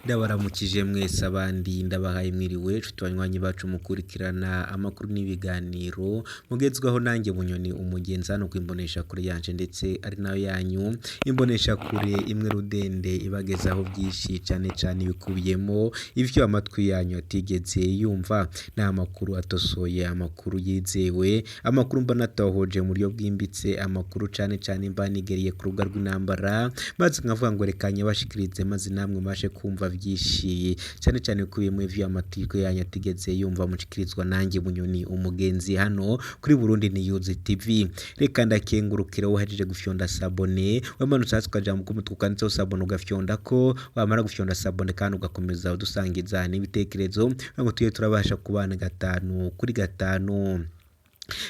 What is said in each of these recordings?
Ndabaramukije mwese abandi ndabahaye mwiriwe nshuti banywanyi bacu mukurikirana amakuru n'ibiganiro mugezweho nanjye Bunyoni umugenzi hano kw'imboneshakure yanje ndetse ari nayo yanyu imboneshakure imwe rudende ibagezaho byinshi cane cane ibikubiyemo ivyo amatwi yanyu atigeze yumva. Ni amakuru atosoye, amakuru yizewe, amakuru mba natohoje mu buryo bwimbitse, amakuru cane cane mba nigeriye ku rubuga rw'intambara, maze nkavuga ngo reka nyabashikirize maze namwe mubashe kumva vyinshi cane cane ibikubiyemwo ivyo amatwi yanyu atigeze yumva mushikirizwa nanjye Bunyoni umugenzi hano kuri Burundi News TV. Reka ndakengurukire wowe uhejeje gufyonda sabone, wamanutse hasi ukaja mu k'umutuku kanditseho sabone ugafyondako, wamara gufyonda sabone kandi ugakomeza udusangiza n'ibitekerezo kugira ngo tuje turabasha kubana gatanu kuri gatanu.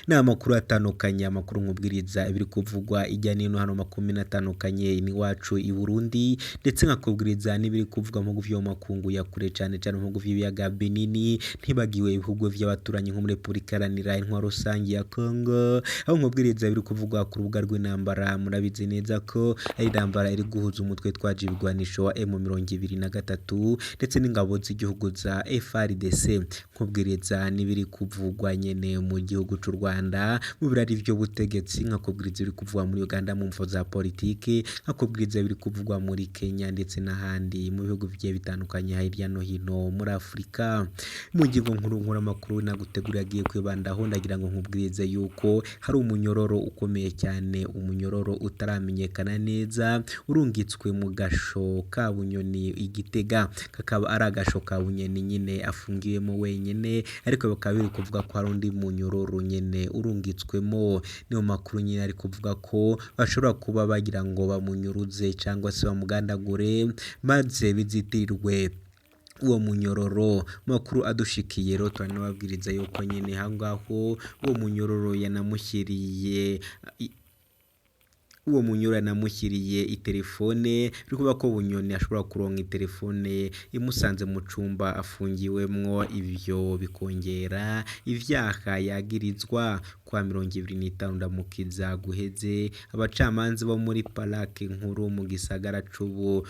Ni amakuru atandukanye, amakuru nkubwiriza ibiri kuvugwa irya n'ino hano makumyabiri atandukanye iwacu i Burundi, ndetse nkakubwiriza n'ibiri kuvugwa mu bihugu vyo mu makungu ya kure cane cane mu bihugu vy'ibiyaga binini, ntibagiwe ibihugu vy'abaturanyi nko muri Repubulika Iharanira Intwaro Rusangi ya Congo, aho nkubwiriza ibiri kuvugwa ku rubuga rw'intambara. Murabizi neza ko ari intambara iri guhuza umutwe twaje ibigwanisho wa M23 ndetse n'ingabo z'igihugu za FARDC. Nkubwiriza n'ibiri kuvugwa nyene mu gihugu c'u Rwanda mu birari vy'ubutegetsi, nkakubwiriza ibiri kuvugwa muri Uganda mu mvo za politiki, nkakubwiriza ibiri kuvugwa muri Kenya ndetse n'ahandi mu bihugu bigiye bitandukanye hirya no hino muri Afurika. Mu ngingo nkuru nkuru amakuru naguteguriye agiye kwibandaho, ndagira ngo nkubwirize yuko hari umunyororo ukomeye cyane, umunyororo utaramenyekana neza urungitswe mu gasho ka Bunyoni i Gitega, kakaba ari agasho ka Bunyoni nyine afungiwemo wenyene, ariko bikaba biri kuvuga ko hari undi munyororo nyene urungitswemo. Niyo makuru nyine ari kuvuga ko bashobora kuba bagira ngo bamunyuruze cyangwa se bamugandagure maze bizitirirwe uwo munyororo. Makuru adushikiye rero turanababwiriza yuko nyene aho ngaho uwo munyororo yanamushyiriye uwo munyororo yanamushyiriye iterefone, biri kuvuga ko Bunyoni ashobora kuronka iterefone imusanze mu cumba afungiwemwo, ivyo bikongera ivyaha yagirizwa. Kwa 25 Ndamukiza guheze, abacamanza bo muri parake nkuru mu gisagara c'ubu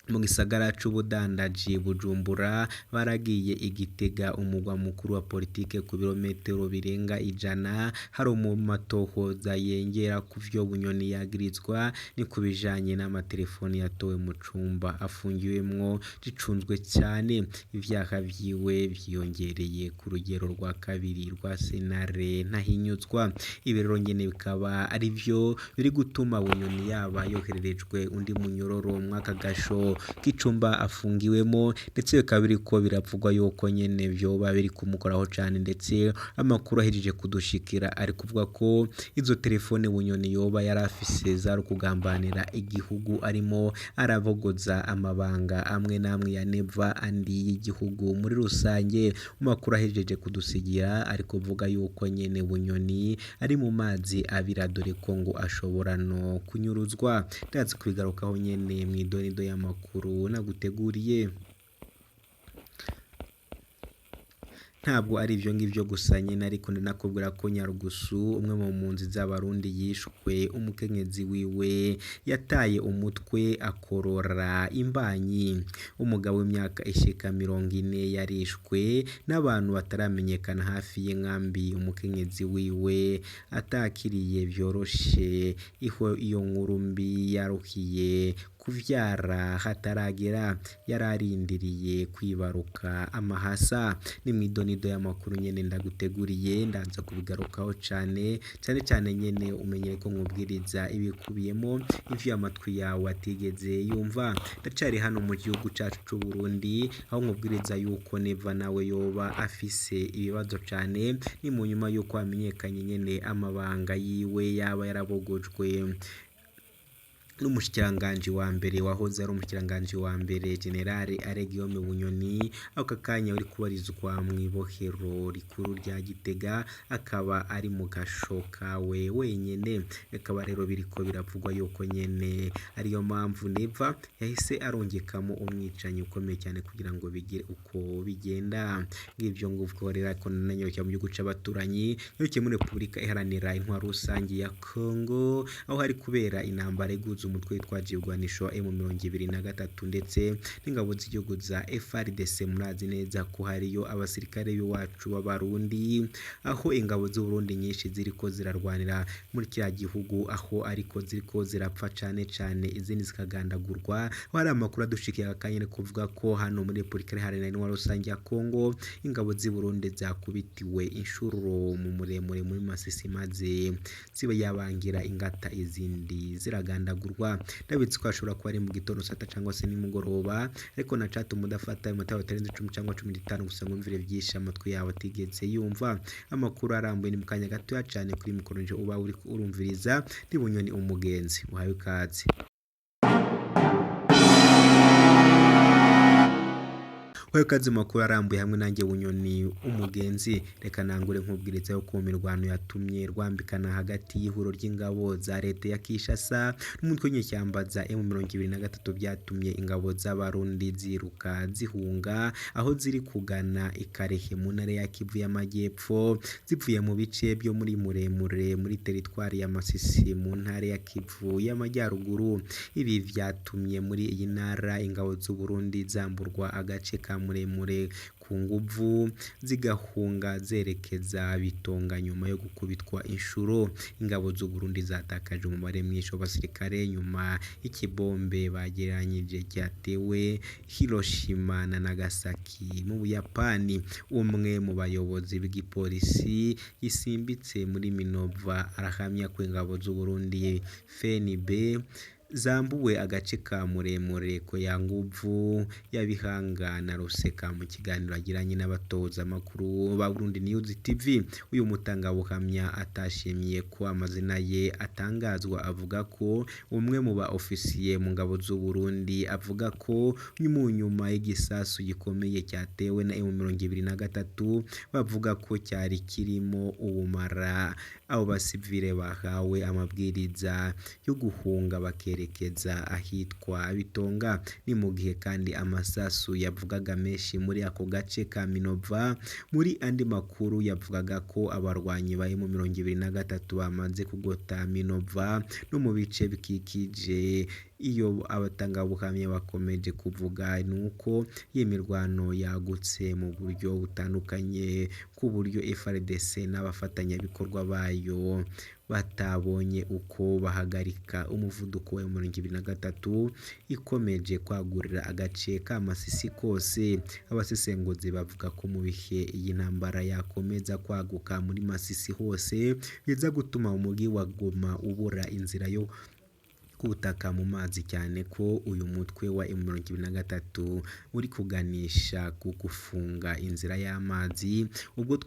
mu gisagara c'ubudandaji Bujumbura baragiye i Gitega, umugwa mukuru wa politike, ku birometero birenga 100, hari mu matohoza yengera kuvyo Bunyoni yagirizwa ni ku bijanye n'amaterefoni yatowe mu cumba afungiwemwo gicunzwe cane. Ivyaha vyiwe vyiyongereye ku rugero rwa kabiri rwa sentare ntahinyuzwa. Ibi rero nyene bikaba arivyo biri gutuma Bunyoni yaba yohererejwe undi munyororo mw'aka gasho k'icumba afungiwemo, ndetse bikaba biriko biravugwa yuko nyene vyoba biri kumukoraho cane, ndetse amakuru ahejeje kudushikira ari kuvuga ko izo terefone Bunyoni yoba yarafise zari ukugambanira igihugu, arimo arabogoza amabanga amwe n'amwe ya Neva andi y'igihugu muri rusange. Mu makuru ahejeje kudusigira ari kuvuga yuko nyene Bunyoni ari mu mazi abira, dore ko ngo ashobora no kunyuruzwa. Ndazi kubigarukaho nyene mw'idonido y'amakuru naguteguriye. Ntabwo ari ivyo ngivyo gusa nyene, ariko ndanakubwira ko Nyarugusu umwe mu mpunzi z'Abarundi yishwe, umukenyezi wiwe yataye umutwe akorora imbanyi. Umugabo w'imyaka ishika 40 yarishwe n'abantu bataramenyekana hafi y'inkambi umukenyezi wiwe atakiriye vyoroshe. Iho iyo nkuru mbi yaruhiye kuvyara hataragera, yararindiriye kwibaruka amahasa. Ni mw'idonido y'amakuru nyene ndaguteguriye, ndaza kubigarukaho cane cane cane nyene umenye ko nkubwiriza ibikubiyemo ivyo amatwi yawe atigeze yumva. Ndacari hano mu gihugu cacu c'u Burundi, aho nkubwiriza yuko Neva nawe yoba afise ibibazo cane, ni mu nyuma yuko hamenyekanye nyene amabanga yiwe yaba yarabogojwe n'umushikiranganji wa mbere wahoze ari umushikiranganji wa mbere General Alain Guillaume Bunyoni, aka kanya uri kubarizwa mw'ibohero rikuru rya Gitega, akaba ari mu gasho kawe wenyene. Bikaba rero biriko biravugwa yuko nyene ariyo mpamvu Neva yahise arungikamo umwicanyi ukomeye cyane kugira ngo bigire uko bigenda. Ngivyo nguvwo rero, ariko nanyoye mu gihugu c'abaturanyi, nyarukiye muri Repubulika Iharanira Intwaro Rusangi ya Congo, aho hari kubera intambara iguza z'umutwe witwaje ibigwanisho wa M23 ndetse n'ingabo z'igihugu za FARDC. Murazi neza ko hariyo abasirikare b'iwacu b'Abarundi, aho ingabo z'Uburundi nyinshi ziriko zirarwanira muri kiriya gihugu, aho ariko ziriko zirapfa cane cane, izindi zikagandagurwa. Aho hari amakuru adushikiye akanya kuvuga ko hano muri Repubulika Iharanira Intwaro Rusange ya Kongo ingabo z'i Burundi zakubitiwe inshuro mu muremure muri Masisi, maze ziba yabangira ingata, izindi ziragandagurwa. Ndabitse ko ashobora kuba ari mu gitondo sata cyangwa se nimugoroba, ariko nacatuma udafata iminota bitarenze 10 cyangwa 15 gusa ngo wumvire byinshi amatwi yawe atigeze yumva. Amakuru arambuye ni mu kanya gatoya cyane kuri mikoro nje uba uri urumviriza ndi Bunyoni umugenzi uhawe ikaze. Kazi makuru arambuye hamwe nanjye Bunyoni umugenzi. Reka nangure nkubwiriza yo ku mirwano yatumye rwambikana hagati y'ihuro ry'ingabo za leta ya Kinshasa n'umutwe w'inyeshyamba za M23 byatumye ingabo z'Abarundi ziruka zihunga aho ziri kugana Ikarehe mu ntara ya Kivu y'Amajyepfo, zivuye mu bice byo muri Muremure muri teritwari ya Masisi mu ntara ya Kivu y'Amajyaruguru. Ibi byatumye muri iyi ntara ingabo z'u Burundi zamburwa agace ka Muremure ku nguvu, zigahunga zerekeza Bitonga nyuma yo gukubitwa inshuro. Ingabo z'u Burundi zatakaje umubare mwinshi w'abasirikare nyuma y'ikibombe bagereranyije cyatewe Hiroshima na Nagasaki mu Buyapani. Umwe mu bayobozi b'igipolisi yisimbitse muri Minova arahamya ko ingabo z'u Burundi FNB zambuwe agace ka Muremure ko ya nguvu ya Bihanga na Ruseka. Mu kiganiro agiranye n'abatoza amakuru ba Burundi News TV, uyu mutangabuhamya atashimiye ko amazina ye atangazwa, avuga ko umwe mu ba ofisiye mu ngabo z'u Burundi avuga ko mu nyuma y'igisasu gikomeye cyatewe na M23 bavuga ko cyari kirimo ubumara, abo basivile bahawe amabwiriza yo guhunga bakerekeza ahitwa Bitonga. Ni mu gihe kandi amasasu yavugaga menshi muri ako gace ka Minova. Muri andi makuru yavugaga ko abarwanyi ba M23 bamaze kugota Minova no mu bice bikikije. Iyo abatangabuhamya bakomeje kuvuga nuko iyi mirwano yagutse mu buryo butandukanye, ku buryo FARDC n'abafatanyabikorwa bayo batabonye uko bahagarika umuvuduko wa M23 ikomeje kwagurira agace ka Masisi kose. Abasesenguzi bavuga ko mu bihe iyi ntambara yakomeza kwaguka muri Masisi hose biza gutuma umujyi wa Goma ubura inzira yo kubutaka mu mazi, cyane ko uyu mutwe wa M23 uri kuganisha ku gufunga inzira y'amazi. Ubwo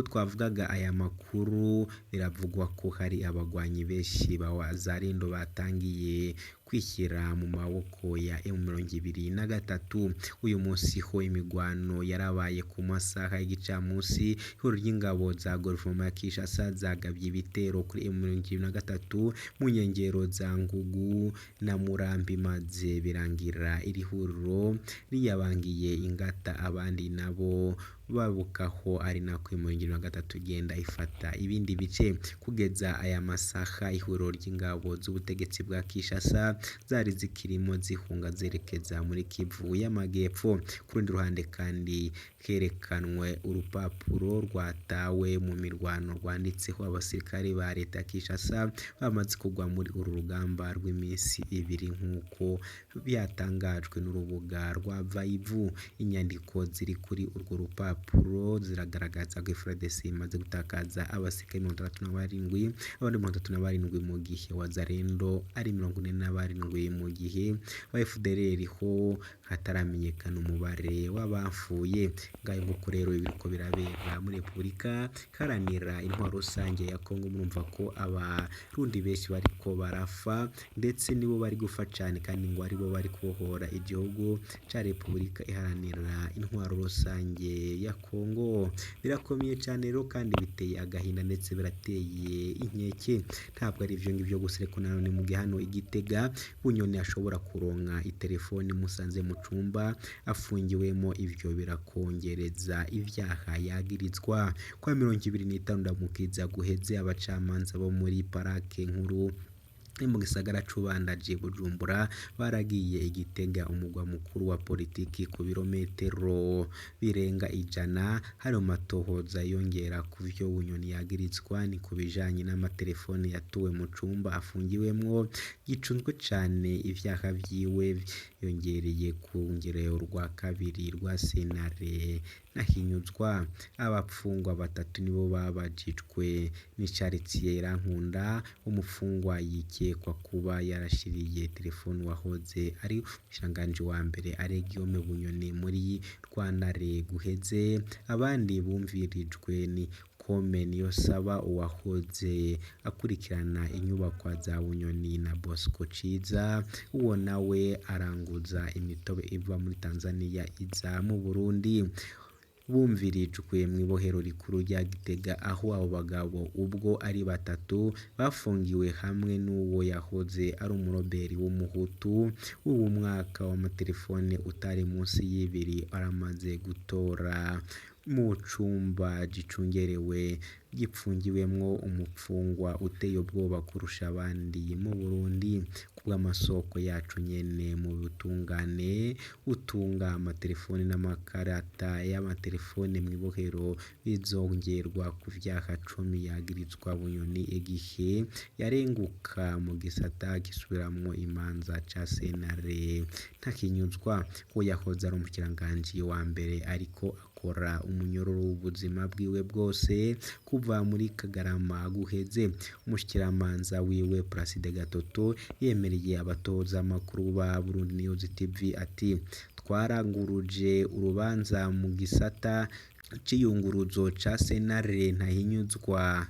twavugaga aya makuru, biravugwa ko hari abagwanyi benshi ba Wazalendo batangiye kwishyira mu maboko ya M23. Uyu munsi ho imigwano yarabaye ku masaha y'igicamunsi. Ihuriro ry'ingabo za Guverinoma ya Kinshasa zagabye ibitero kuri M23 mu nkengero za Ngugu na Murambi, maze birangira iri huriro riyabangiye ingata, abandi nabo babukaho, ari nako M23 igenda ifata ibindi bice. Kugeza aya masaha ihuriro ry'ingabo z'ubutegetsi bwa Kinshasa zari zikirimo zihunga zerekeza muri Kivu y'Amajyepfo. Ku rundi ruhande kandi herekanwe urupapuro rwatawe mu mirwano rwanditseho abasirikare ba leta ya Kinshasa bamaze kugwa muri uru rugamba rw'iminsi ibiri, nk'uko byatangajwe n'urubuga rwa Vaivu. Inyandiko ziri kuri urwo rupapuro ziragaragaza ko FARDC imaze gutakaza abasirikare 67, abandi 37, mu gihe Wazalendo ari 47, mu gihe aba FDLR ho hataramenyekana umubare w'abapfuye. Ngayo nguko rero ibiriko birabera muri Repubulika Iharanira Intwaro Rusange ya Kongo. Murumva ko Abarundi benshi bariko barafa, ndetse nibo bari gufa cane, kandi ngo aribo bari kubohora igihugu ca Repubulika Iharanira Intwaro Rusange ya Kongo. Birakomeye cane rero kandi biteye agahinda ndetse birateye inkeke. Ntabwo ari ivyo ngivyo gusa, ariko nanone mu gihe hano i Gitega Bunyoni ashobora kuronka itelefoni musanze mu cumba afungiwemo, ivyo birakongereza ivyaha yagirizwa. Kwa 25 Ndamukiza guheze, abacamanza bo muri parake nkuru Mu gisagara c'ubudandaji Bujumbura baragiye i Gitega, umugwa mukuru wa politiki, ku birometero birenga 100. Hari mu matohoza yiyongera kuvyo Bunyoni yagirizwa ni ku bijanye n'amatelefone yatowe mu cumba afungiwemwo gicunzwe cane. Ivyaha vyiwe vyiyongereye ku rugerero rwa kabiri rwa sentare ntahinyuzwa. Abapfungwa batatu nibo babajijwe ni Charles Irankunda, umupfungwa yikekwa kuba yarashiriye telefone uwahoze ari umushikiranganji wa mbere Guillaume Bunyoni muri Rwantare guheze. Abandi bumvirijwe ni Kome Niyonsaba, uwahoze akurikirana inyubakwa za Bunyoni, na Bosco Ciza, uwo nawe aranguza imitobe iva muri Tanzania iza mu Burundi. Bumvirijwe mw'ibohero rikuru rya Gitega, aho abo bagabo ubwo ari batatu bafungiwe hamwe n'uwo yahoze ari umuroberi w'umuhutu w'uwu mwaka w'amatelefone utari munsi y'ibiri aramaze gutora mu cumba gicungerewe gipfungiwemwo umupfungwa uteye ubwoba kurusha abandi mu Burundi. Kubw'amasoko yacu nyene mu butungane, utunga amatelefone n'amakarata y'amatelefone mw'ibohero bizongerwa ku vyaha 10 yagirizwa Bunyoni igihe yarenguka mu gisata gisubiramwo imanza ca sentare ntahinyuzwa. Uwo yahoze ari umushikiranganji wa mbere ariko akora umunyororo w'ubuzima bwiwe bwose kuva muri Kagarama guheze. Umushikiramanza wiwe Placide Gatoto yemereye abatoza amakuru ba Burundi News TV ati: "Twaranguruje urubanza mu gisata c'iyunguruzo ca sentare ntahinyuzwa,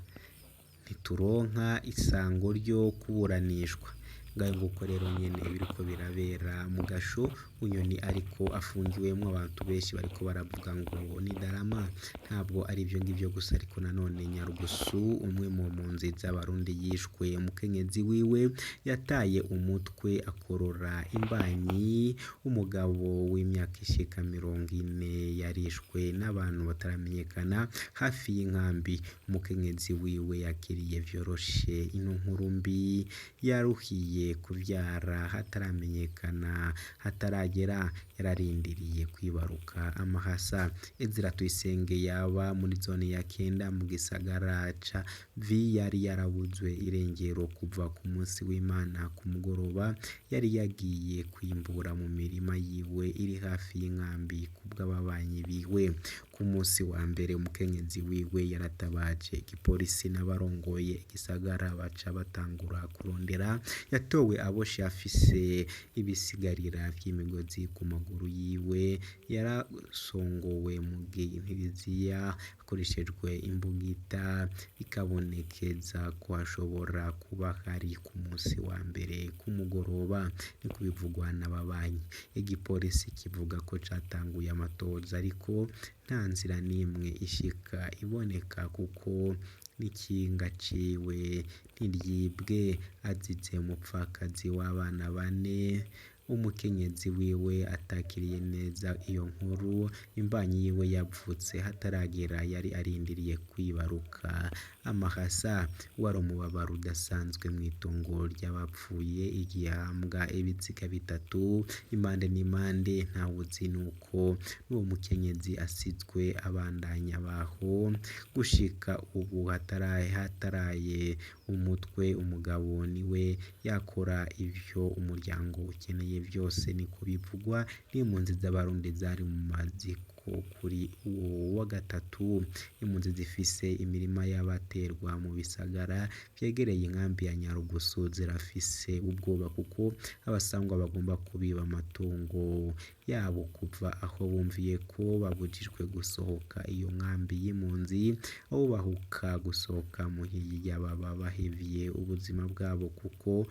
ntituronka isango ryo kuburanishwa." Ngaho nguko rero nyene biriko birabera mu gasho Bunyoni ariko afungiwemwo. Abantu benshi bariko baravuga ngo ni darama. Ntabwo ari ivyo ngivyo gusa, ariko nanone Nyarugusu, umwe mu mpunzi z'abarundi yishwe, umukenyezi wiwe yataye umutwe akorora imbanyi. Umugabo w'imyaka ishika 40 yarishwe n'abantu bataramenyekana hafi y'inkambi. Umukenyezi wiwe yakiriye vyoroshe ino nkuru mbi, yaruhiye kuvyara hataramenyekana hataragera, yararindiriye kwibaruka amahasa. Ezra Tuyisenge yaba muri zone ya kenda mu gisagara ca V yari yarabuzwe irengero kuva ku munsi w'Imana ku mugoroba. Yari yagiye kwimbura mu mirima yiwe iri hafi y'inkambi kubw'ababanyi biwe. Ku munsi wa mbere umukenyezi wiwe yaratabaje igipolisi n'abarongoye igisagara baca batangura kurondera. Yatowe aboshe afise ibisigarira vy'imigozi ku maguru yiwe, yarasongowe mu gihiriziya hakoreshejwe imbugita, bikabonekeza ko hashobora kuba hari ku munsi wa mbere ku mugoroba, niko bivugwa n'ababanyi. Igipolisi kivuga ko catanguye amatohoza, ariko nta nzira n'imwe ishika iboneka kuko n'ikinga ciwe ntiryibwe. Azize umupfakazi w'abana bane. Umukenyezi wiwe atakiriye neza iyo nkuru. Imbanyi yiwe yavutse hataragera, yari arindiriye kwibaruka amahasa. Wari umubabaro udasanzwe mw'itongo ry'abapfuye igihe hahambwa ibiziga bitatu impande n'impande, ntawuzi nuko n'uwo mukenyezi asizwe abandanya abaho gushika ubu hataraye umutwe. Umugabo niwe yakora ivyo umuryango ukeneye vyose, niko bivugwa n'impunzi z'abarundi zari mu maziko kuri uwo wa gatatu. Impunzi zifise imirima y'abaterwa mu bisagara vyegereye inkambi ya Nyarugusu zirafise ubwoba kuko abasangwa bagomba kubiba amatungo yabo kuva aho bumviye ko babujijwe gusohoka iyo nkambi y'impunzi. Aho bahuka gusohoka muhira baba bahevye ubuzima bwabo, kuko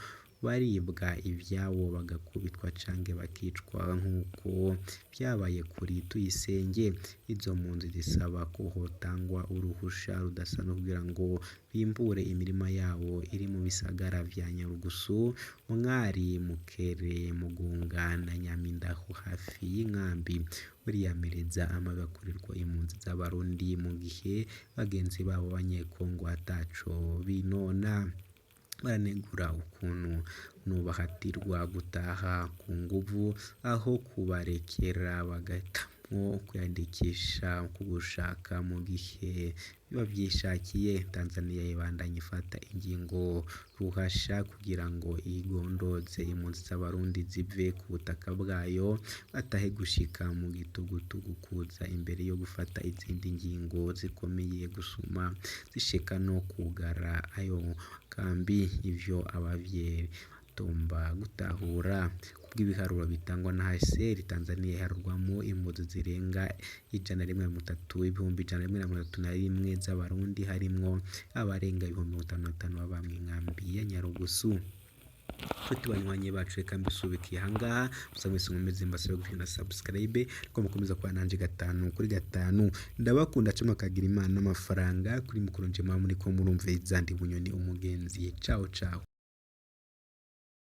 baribwa ivyabo, bagakubitwa canke bakicwa nk'uko vyabaye kuri Tuyisenge. Izo mpunzi zisaba ko hotangwa uruhusha rudasanzwe kugira ngo bimbure imirima yabo iri mu bisagara vya Nyarugusu, Mwari, Mukere, Mugunga na Nyamindaho hafi y'inkambi. Buriyamiriza amabi akorerwa impunzi z'abarundi mu gihe bagenzi babo b'abanyekongo ataco binona. Baranegura ukuntu bahatirwa gutaha ku nguvu aho kubarekera bagahitamwo kwiyandikisha ku gushaka mu gihe bavyishakiye. Tanzania ibandanya ifata ingingo ruhasha kugira ngo igondoze impunzi z'Abarundi zive ku butaka bwayo, batahe gushika mu gitugutugu kuza imbere yo gufata izindi ngingo zikomeye gusuma zishika no kwugara ayo makambi. Ivyo abavyeyi batomba gutahura. Kubw'ibiharuro bitangwa na HCR, Tanzania iharurwamwo impunzi zirenga 130, 131,000 z'Abarundi, harimwo abarenga 55,000 baba mw'inkambi ya Nyarugusu. Nshuti banywanyi bacu, reka mbisubikiye ahangaha gusa. Mwese nkomeze mbasabe gukina subscribe ko mukomeza kuba nanje gatanu kuri gatanu. Ndabakunda cuma kagira Imana n'amafaranga kuri mukuru nje muba muriko murumviriza. Ndi Bunyoni umugenzi. Ciao ciao.